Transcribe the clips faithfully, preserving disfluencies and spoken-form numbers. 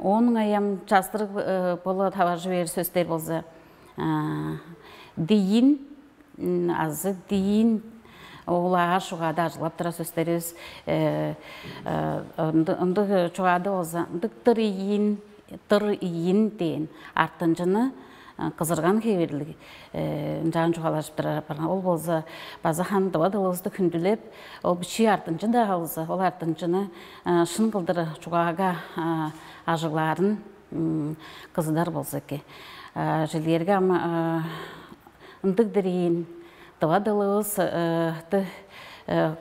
Оон ыңай ам частырыг боло таваржы бээр сөстер болза, диин азы диин, ол аар шугаада ажыглап турар сөстеривис. Ындыг чугаада болза, ындыг дыр ийин, дыр ийин дээн артынчыны кызырган хевирлиг ынчаан чугаалажып турар апарган. Ол болза база ханы дыва дылывысты хүндүлеп, ол бичии артынчын-даа болза, ол артынчыны шын кылдыр чугаага ажыглаарын кызыдар болза эки. Жилиерге ам ындыг дир ийин, дыва дылывысты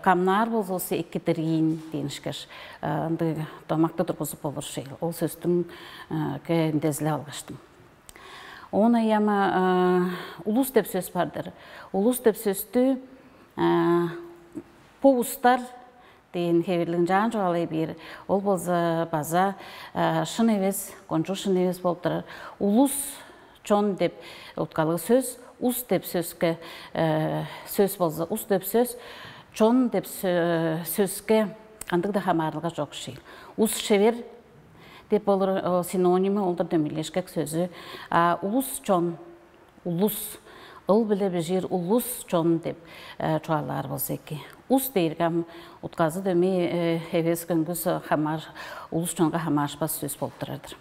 камнаар болзувусса эки дир ийин дээнишкеш, ындыг домакты тургузуп болур шейл. Ол сөстүң ке үндезилеп алгаштым. Оон аяма улус деп сөс бар-дыр. Улус деп сөстү бо устар дээн хевирлиг ынчаан чугаалай бээр. Ол болза база шын эвес, кончуг шын эвес болуп турар. Улус, чон деп уткалыг сөс, ус деп сөске сөс болза, ус деп сөс, чон деп сөске кандыг-даа хамаарылга чок шиил. Ус шевер деп болур синонимы олдур дөмейлешкек сөзү. А улус чон, улус, ыл-биле бижиир улус чон деп чугаалаар болза эки. Ус дээрге ам утказы дөмей эвес көңгүс хамаар улус чонга хамаарышпас сөс болуп турар-дыр.